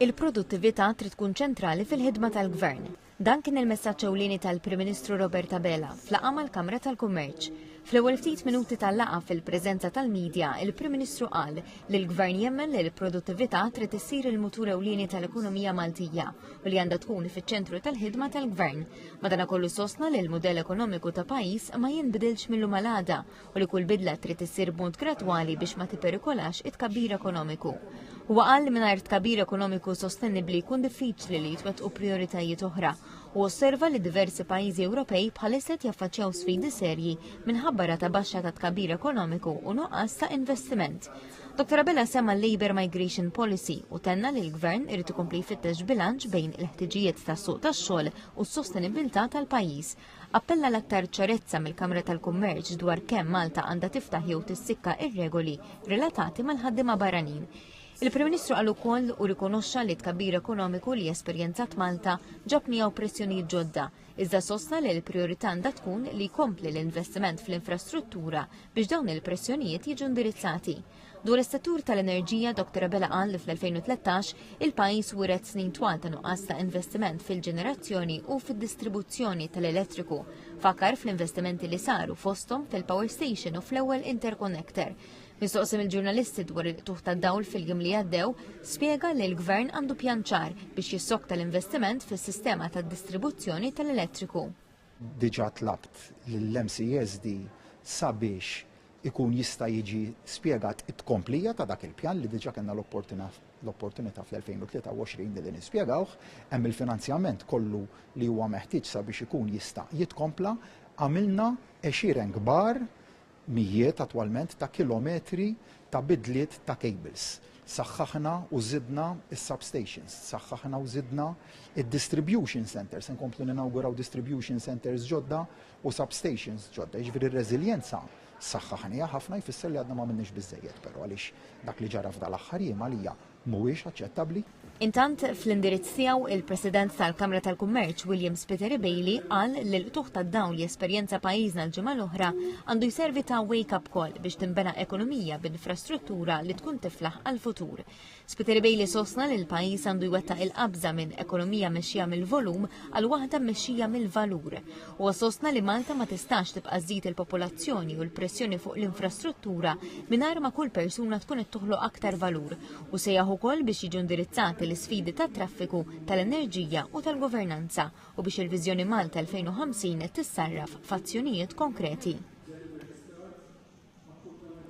Il-produttività trid tkun ċentrali fil-ħidma tal-Gvern. Dan kien il-messaġġ ewlieni tal-Prim Ministru Robert Abela f'laqgħa mal-Kamra tal-Kummerċ. Fl-ewwel ftit minuti tal-laqgħa fil-preżenza tal-medja, il-Prim Ministru qal li l-Gvern jemmen li l-produttività trid issir il-mutur ewlieni tal-ekonomija Maltija u li għandha tkun fiċ-ċentru tal-ħidma tal-Gvern. Madanakollu sostna li l-mudell ekonomiku ta' pajjiż ma jinbidilx mill-lum għal għada u li kull bidla trid issir b'mod gradwali biex ma tipperikolax it-tkabbir ekonomiku. Huwa qal li mingħajr tkabbir ekonomiku sostenibbli jkun diffiċli li jitwettqu prijoritajiet oħra u osserva li diversi pajjiżi Ewropej bħalissa qed jaffaċċjaw sfidi serji minħabba rata baxxa ta' tkabbir ekonomiku u nuqqas ta' investiment. Dr. Abela semma l-Labour Migration Policy u tenna li l-Gvern irid ikompli jfittex bilanċ bejn il-ħtiġijiet tas-suq tax-xogħol u s-sostenibilità tal-pajjiż. Appella l-aktar ċarezza mill-Kamra tal-Kummerċ dwar kemm Malta għandha tiftaħ jew tissikka ir-regoli relatati mal-ħaddiema barranin. Il-Prim Ministru qal ukoll u rikonoxxa li tkabbir ekonomiku li esperjenzat Malta ġab miegħu pressjonijiet ġodda, iżda sostna li l-prijorità għandha tkun li jkompli l-investiment fl-infrastruttura biex dawn il-pressjonijiet jiġu indirizzati. Dwar is-settur tal-enerġija, Dr. Abela qal li fl-2013 il-pajjiż wiret snin twal ta' nuqqas ta' investiment fil-ġenerazzjoni u fid-distribuzzjoni tal-elettriku. Fakar fl-investimenti li saru fosthom fil-power station u fl-ewwel interconnector. Mistoqsi mill-ġurnalisti dwar il-qtugħ tad-dawl fil-jiem li għaddew, spjega li l-gvern għandu pjan ċar biex jissokta l-investiment fis-sistema tad-distribuzzjoni tal-elettriku. Diġà tlabt lill-MCESD sabiex ikun jista' jiġi spjegat it-tkomplija ta' dak il-pjan li diġà kellna l-opportunità fl-2023 li nispjegawh, hemm il-finanzjament kollu li huwa meħtieġ sabiex ikun jista' jitkompla. Għamilna għexieren kbar, mijiet attwalment, ta' kilometri ta' bidliet ta' cables. Saħħaħna u żidna s-substations, saħħaħna u żidna d-distribution centers, se nkomplu ninawguraw distribution centers ġodda u substations ġodda. Jiġifieri r-reżiljenza saħħaħniha ħafna jfisser li għadna ma għamilniex biżżejjed però għaliex dak li ġara f'dal-aħħar jiem għalija mhuwiex aċċettabbli. Intant, fl-indirizz tiegħu, il-President tal-Kamra tal-Kummerċ William Spiteri Bailey qal li l-qtugħ tad-dawl li esperjenza pajjiżna l-ġimgħa l-oħra għandu jservi ta' wake-up call biex tinbena ekonomija b'infrastruttura li tkun tiflaħ għall-futur. Spiteri Bailey sostna li l-pajjiż għandu jwettaq il-qabża minn ekonomija mmexxija mill-volum għal waħda mmexxija mill-valur. Huwa sostna li Malta ma tistax tibqa' żżid il-popolazzjoni u l-pressjoni fuq l-infrastruttura mingħajr ma kull persuna tkun qed toħloq aktar valur u sejjaħ ukoll biex jiġu indirizzati l-isfidi tat-traffiku, tal-enerġija u tal-governanza u biex il-Viżjoni Malta 2050 tissarraf f'azzjonijiet konkreti.